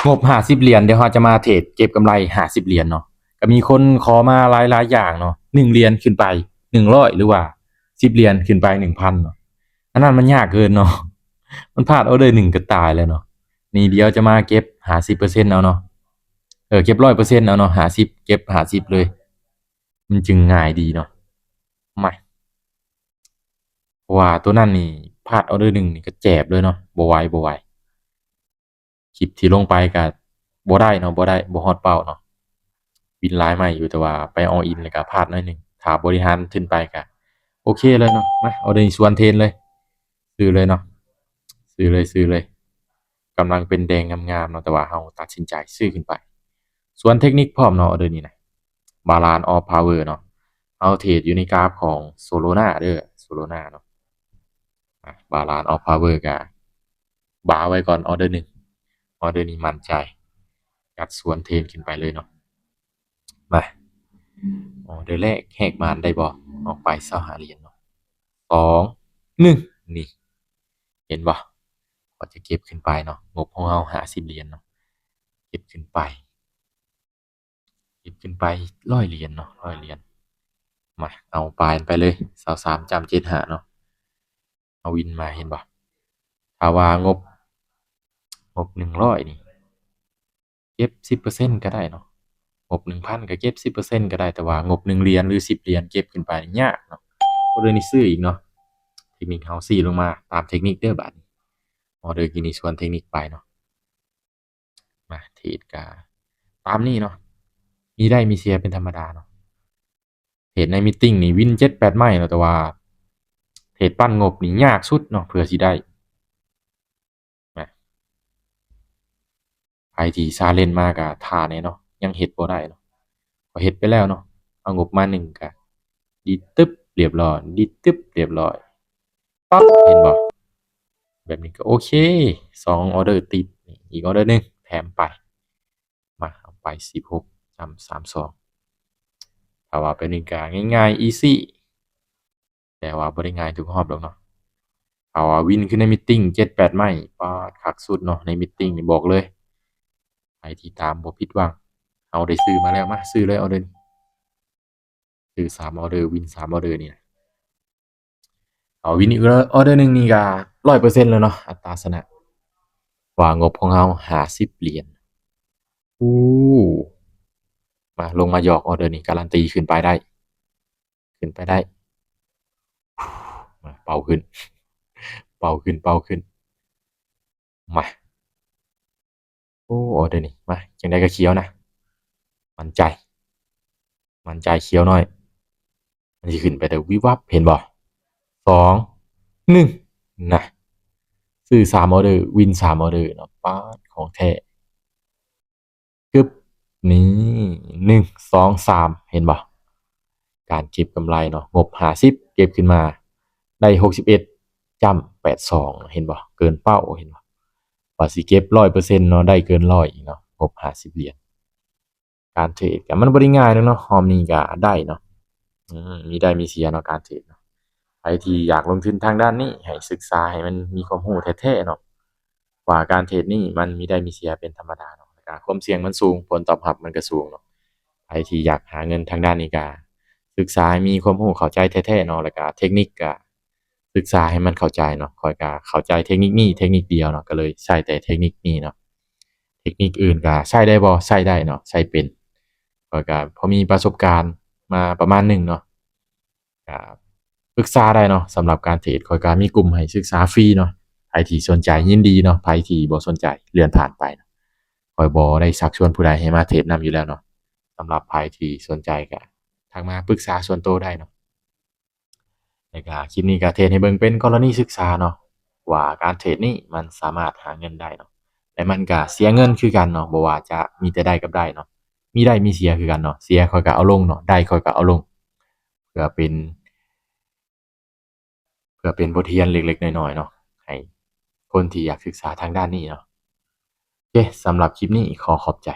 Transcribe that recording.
ງົບຫ້າສິບຫຼຽນ ດຽວເຮົາຈະມາເທຣດເກັບກຳໄລຫ້າສິບຫຼຽນເນາະ. ກໍມີຄົນຂໍມາຫຼາຍໆຢ່າງເນາະ, ໜຶ່ງຫຼຽນຂຶ້ນໄປ ໜຶ່ງຮ້ອຍ ຫຼືວ່າສິບຫຼຽນຂຶ້ນໄປ ໜຶ່ງພັນເນາະ. ອັນນັ້ນມັນຍາກເກີນເນາະ, ມັນພາດອໍເດີໜຶ່ງກໍຕາຍແລ້ວເນາະ. ນີ້ດຽວຈະມາເກັບຫ້າສິບເປີເຊັນເອົາເນາະ, ເອີ ເກັບຮ້ອຍເປີເຊັນເອົາເນາະ, ຫ້າສິບ ເກັບຫ້າສິບເລີຍ, ມັນຈຶ່ງງ່າຍດີເນາະ. ມາ ເພາະວ່າໂຕນັ້ນນີ້ພາດອໍເດີໜຶ່ງນີ້ກໍແຈບເລີຍເນາະ, ບໍ່ໄຫວ ບໍ່ໄຫວ. ຄລິບທີ່ລົງໄປກໍບໍ່ໄດ້ເນາະ, ບໍ່ໄດ້ ບໍ່ຮອດເປົ້າເນາະ. ວິນຫຼາຍໄມ້ຢູ່ ແຕ່ວ່າໄປອໍອິນແລ້ວກໍພາດໜ້ອຍໜຶ່ງ. ຖ້າບໍລິຫານທຶນໄປກໍໂອເຄເລີຍເນາະ. ມາ ອໍເດີນີ້ຊວນເທຣນເລີຍ, ຊື້ເລີຍເນາະ, ຊື້ເລີຍ ຊື້ເລີຍ. ກຳລັງເປັນແດງງາມໆເນາະ, ແຕ່ວ່າເຮົາຕັດສິນໃຈຊື້ຂຶ້ນໄປ. ຊວນເທັກນິກພ້ອມເນາະ ອໍເດີນີ້ນະ, Balance of Power ເນາະ. ເຮົາເທຣດຢູ່ໃນກາຟຂອງ Solana ເດີ, Solana ເນາະ. ອາ Balance of Power ກະບາໄວ້ກ່ອນ ອໍເດີໜຶ່ງ, ອໍເດີນີ້ໝັ້ນໃຈ, ກັດຊວນເທຣນຂຶ້ນໄປເລີຍເນາະ. ມາ ອໍເດີແລກແຫກມານໄດ້ບໍ່? ອອກໄປຊາວຫ້າຫຼຽນເນາະ, ສອງ ໜຶ່ງ ນີ້ ເຫັນບໍ່? ກໍຈະເກັບຂຶ້ນໄປເນາະ, ງົບຂອງເຮົາຫ້າສິບຫຼຽນເນາະ, ເກັບຂຶ້ນໄປ ເກັບຂຶ້ນໄປຮ້ອຍຫຼຽນເນາະ, ຮ້ອຍຫຼຽນ. ມາ ເອົາປາຍໄປເລີຍ ຊາວສາມຈ້ຳເຈັດຫ້າເນາະ. ເອົາວິນມາ ເຫັນບໍ່? ຖ້າວ່າງົບ ງົບໜຶ່ງຮ້ອຍນີ້ ເກັບສິບເປີເຊັນກໍໄດ້ເນາະ, ງົບໜຶ່ງພັນກໍເກັບສິບເປີເຊັນກໍໄດ້, ແຕ່ວ່າງົບໜຶ່ງຫຼຽນ ຫຼື ສິບຫຼຽນ ເກັບຂຶ້ນໄປຍາກເນາະ. ອໍເດີນີ້ຊື້ອີກເນາະ, ເທັກນິກເຮົາຊີ້ລົງມາຕາມເທັກນິກເດີບາດນີ້. ອໍເດີກີ້ນີ້ຊວນເທັກນິກໄປເນາະ. ມາ ເທຣດກະຕາມນີ້ເນາະ, ມີໄດ້ມີເສຍເປັນທຳມະດາເນາະ. ເທຣດໃນມີດຕິ້ງນີ້ວິນເຈັດແປດໄມ້ເນາະ, ແຕ່ວ່າເທຣດປັ້ນງົບນີ້ຍາກສຸດເນາະ ເພື່ອຊິໄດ້. ມາ ໃຜທີ່ຊາເລນມາກະຖ້າແດ່ເນາະ, ຍັງເຮັດບໍ່ໄດ້ເນາະ. ຂ້ອຍເຮັດໄປແລ້ວເນາະ, ເອົາງົບມາໜຶ່ງກະ ດີດຕຶບ ລຽບຮ້ອຍ, ດີດຕຶບ ລຽບຮ້ອຍ. ປັບ ເຫັນບໍ່? ແບບນີ້ກໍໂອເຄ, ສອງອໍເດີຕິດ, ອີກອໍເດີໜຶ່ງແຖມໄປ. ມາ ເອົາໄປສິບຫົກຈ້ຳສາມສອງ. ຖ້າວ່າແບບນີ້ກໍງ່າຍໆ ອີຊີ, ແຕ່ວ່າບໍ່ໄດ້ງ່າຍທຸກຮອບດອກເນາະ. ຖ້າວ່າວິນຄືໃນມີດຕິ້ງເຈັດແປດໄມ້, ປາດ ຄັກສຸດເນາະ, ໃນມີດຕິ້ງນີ້ບອກເລີຍ. ໃຜທີ່ຕາມບໍ່ຜິດຫວັງ, ເຮົາໄດ້ຊື້ມາແລ້ວ. ມາ ຊື້ເລີຍອໍເດີນີ້. ຊື້ສາມອໍເດີ ວິນສາມອໍເດີນີ້ນະ. ເອົາວິນອີກອໍເດີໜຶ່ງນີ້ກະຮ້ອຍເປີເຊັນແລ້ວເນາະ ອັດຕາຊະນະ, ວ່າງົບຂອງເຮົາຫ້າສິບຫຼຽນ. ໂອ້ ມາ ລົງມາຢອກອໍເດີນີ້ ກາລັນຕີຂຶ້ນໄປໄດ້ ຂຶ້ນໄປໄດ້. ມາ ເປົ່າຂຶ້ນ ເປົ່າຂຶ້ນ ເປົ່າຂຶ້ນ. ມາ ໂອ້ ອໍເດີນີ້ ມາ ຈັ່ງໃດກໍຂຽວນະ, ໝັ້ນໃຈ ໝັ້ນໃຈ ຂຽວໜ້ອຍ. ມັນຊິຂຶ້ນໄປແຕ່ວິບວັບ ເຫັນບໍ່? ສອງ ໜຶ່ງ ນະ, ຊື້ສາມອໍເດີ ວິນສາມອໍເດີເນາະ. ປາດ ຂອງແທ້. ກຶບ ນີ້ ໜຶ່ງ ສອງ ສາມ ເຫັນບໍ່? ການເກັບກຳໄລເນາະ, ງົບຫ້າສິບ ເກັບຂຶ້ນມາໄດ້ຫົກສິບເອັດຈ້ຳແປດສອງ ເຫັນບໍ່? ເກີນເປົ້າ ເຫັນບໍ່? ວ່າຊິເກັບຮ້ອຍເປີເຊັນເນາະ, ໄດ້ເກີນຮ້ອຍອີກເນາະ, ງົບຫ້າສິບຫຼຽນ. ການເທຣດກໍມັນບໍ່ໄດ້ງ່າຍດອກເນາະ, ຮອບນີ້ກໍໄດ້ເນາະ. ອືມ ມີໄດ້ມີເສຍເນາະ ການເທຣດເນາະ. ໃຜທີ່ຢາກລົງທຶນທາງດ້ານນີ້ ໃຫ້ສຶກສາໃຫ້ມັນມີຄວາມຮູ້ແທ້ໆເນາະ ວ່າການເທຣດນີ້ມັນມີໄດ້ມີເສຍເປັນທຳມະດາເນາະ, ແລ້ວກໍຄວາມສ່ຽງມັນສູງ, ຜົນຕອບຮັບມັນກໍສູງເນາະ. ໃຜທີ່ຢາກຫາເງິນທາງດ້ານນີ້ກໍສຶກສາໃຫ້ມີຄວາມຮູ້ເຂົ້າໃຈແທ້ໆເນາະ, ແລ້ວກໍເທັກນິກກໍ ສຶກສາໃຫ້ມັນເຂົ້າໃຈເນາະ. ຂ້ອຍກໍເຂົ້າໃຈເທັກນິກນີ້ເທັກນິກດຽວເນາະ, ກໍເລີຍໃຊ້ແຕ່ເທັກນິກນີ້ເນາະ. ເທັກນິກອື່ນກໍໃຊ້ໄດ້ບໍ່? ໃຊ້ໄດ້ເນາະ, ໃຊ້ເປັນ. ຂ້ອຍກໍພໍມີປະສົບການມາປະມານໜຶ່ງເນາະ, ກໍປຶກສາໄດ້ເນາະ. ສຳລັບການເທຣດ ຂ້ອຍກໍມີກຸ່ມໃຫ້ສຶກສາຟຣີເນາະ. ໃຜທີ່ສົນໃຈຍິນດີເນາະ, ໃຜທີ່ບໍ່ສົນໃຈເລື່ອນຜ່ານໄປເນາະ. ຂ້ອຍບໍ່ໄດ້ຊັກຊວນຜູ້ໃດໃຫ້ມາເທຣດນຳຢູ່ແລ້ວເນາະ. ສຳລັບໃຜທີ່ສົນໃຈກໍທັກມາປຶກສາສ່ວນໂຕໄດ້ເນາະ. ແລ້ວກະຄລິບນີ້ກະເທດໃຫ້ເບິ່ງເປັນກໍລະນີສຶກສາເນາະ ວ່າການເທດນີ້ມັນສາມາດຫາເງິນໄດ້ເນາະ ແລະ ມັນກະເສຍເງິນຄືກັນເນາະ, ບໍ່ວ່າຈະມີແຕ່ໄດ້ກັບໄດ້ເນາະ, ມີໄດ້ມີເສຍຄືກັນເນາະ. ເສຍຂ້ອຍກະເອົາລົງເນາະ, ໄດ້ຂ້ອຍກະເອົາລົງ ເພື່ອເປັນ ເພື່ອເປັນບົດຮຽນເລັກໆນ້ອຍໆເນາະ ໃຫ້ຄົນທີ່ຢາກສຶກສາທາງດ້ານນີ້ເນາະ. ໂອເຄ ສຳລັບຄລິບນີ້ຂໍຂອບໃຈ.